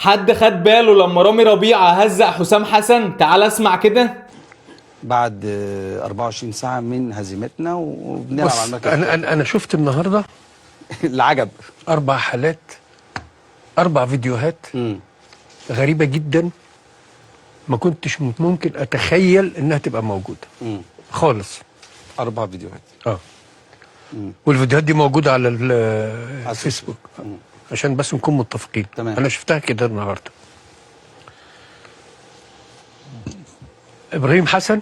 حد خد باله لما رامي ربيعة هزق حسام حسن؟ تعال اسمع كده. بعد 24 ساعة من هزيمتنا وبنلعب على بص، المركز. انا شفت النهارده العجب. 4 حالات، 4 فيديوهات غريبة جدا، ما كنتش ممكن اتخيل انها تبقى موجودة خالص. 4 فيديوهات. والفيديوهات دي موجودة على الفيسبوك عشان بس نكون متفقين. تمام. انا شفتها كده النهارده. ابراهيم حسن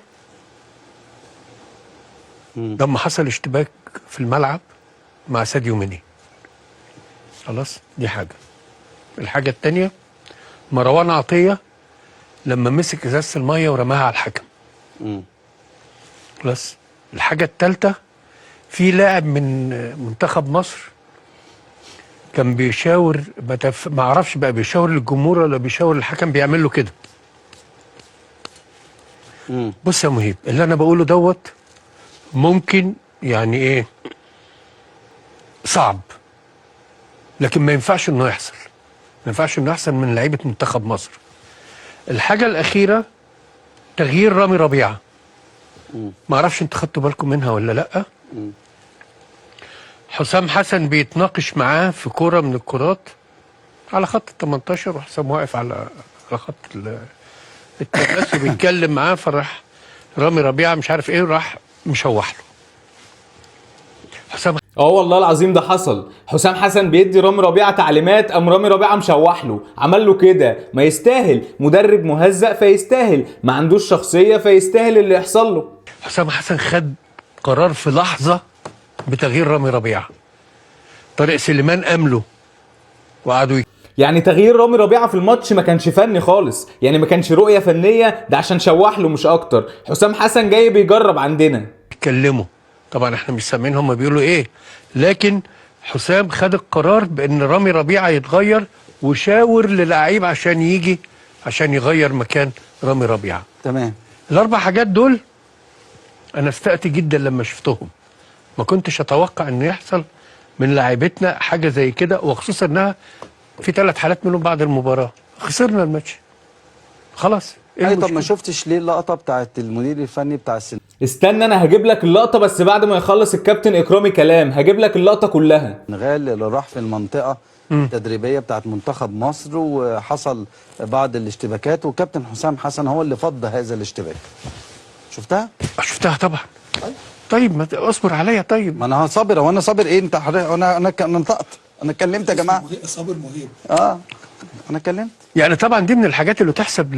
لما حصل اشتباك في الملعب مع ساديو ماني، خلاص دي حاجة. الحاجة الثانية مروان عطية لما مسك ازازة المية ورماها على الحكم. خلاص. الحاجة الثالثة في لاعب من منتخب مصر كان بيشاور، ما اعرفش بقى بيشاور للجمهور ولا بيشاور الحكم، بيعمل له كده. بص يا مهيب، اللي انا بقوله دوت ممكن يعني ايه صعب، لكن ما ينفعش انه يحصل، ما ينفعش انه يحصل من لعيبة منتخب مصر. الحاجة الاخيرة تغيير رامي ربيعة، ما اعرفش انت خدتوا بالكم منها ولا لا. حسام حسن بيتناقش معاه في كورة من الكرات على خط ال 18، وحسام واقف على خط التماس وبيتكلم معاه، فراح رامي ربيعة مش عارف ايه راح مشوح له حسام. والله العظيم ده حصل. حسام حسن بيدي رامي ربيعة تعليمات، قام رامي ربيعة مشوح له، عمل له كده. ما يستاهل، مدرب مهزأ فيستاهل، ما عندوش شخصية فيستاهل اللي يحصل له. حسام حسن خد قرار في لحظة بتغيير رامي ربيعة. طارق سليمان قام له وقعدوا. يعني تغيير رامي ربيعة في الماتش ما كانش فني خالص، يعني ما كانش رؤية فنية، ده عشان شوح له مش اكتر. حسام حسن جاي بيجرب عندنا. يتكلموا، طبعا احنا مش سامعين هم بيقولوا ايه، لكن حسام خد القرار بان رامي ربيعة يتغير، وشاور للعيب عشان يجي عشان يغير مكان رامي ربيعة. تمام. ال4 حاجات دول انا استأت جدا لما شفتهم، ما كنتش اتوقع ان يحصل من لاعيبتنا حاجة زي كده، وخصوصا انها في 3 حالات منهم بعد المباراة خسرنا الماتش خلاص. ايه طب ما شفتش ليه اللقطة بتاعت المدير الفني بتاع السنغال؟ استنى انا هجيب لك اللقطة بس بعد ما يخلص الكابتن اكرامي كلام، هجيب لك اللقطة كلها. اللي راح في المنطقة التدريبية بتاعت منتخب مصر وحصل بعض الاشتباكات، وكابتن حسام حسن هو اللي فض هذا الاشتباك. شفتها؟ شفتها طبعا. طيب ما اصبر عليا. طيب ما انا صابر، وانا صابر ايه؟ انت حضرتك انا نطقت، انا اتكلمت يا جماعة. صابر مهيب. انا اتكلمت. يعني طبعا دي من الحاجات اللي تحسب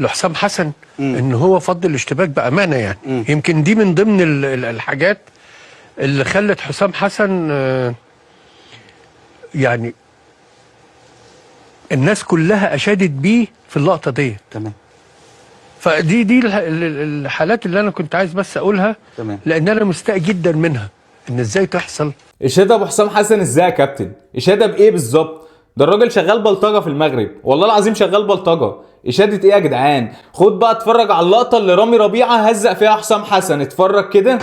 لحسام حسن ان هو فض الاشتباك بامانه يعني. يمكن دي من ضمن الحاجات اللي خلت حسام حسن يعني الناس كلها اشادت بيه في اللقطة دي. تمام. فدي دي الحالات اللي انا كنت عايز بس اقولها. تمام. لان انا مستاء جدا منها، ان ازاي تحصل اشاده ابو حسام حسن ازاي يا كابتن؟ اشاده بايه بالظبط؟ ده الراجل شغال بلطجه في المغرب، والله العظيم شغال بلطجه. اشاده ايه يا جدعان؟ خد بقى اتفرج على اللقطة اللي رامي ربيعة هزق فيها حسام حسن، اتفرج كده.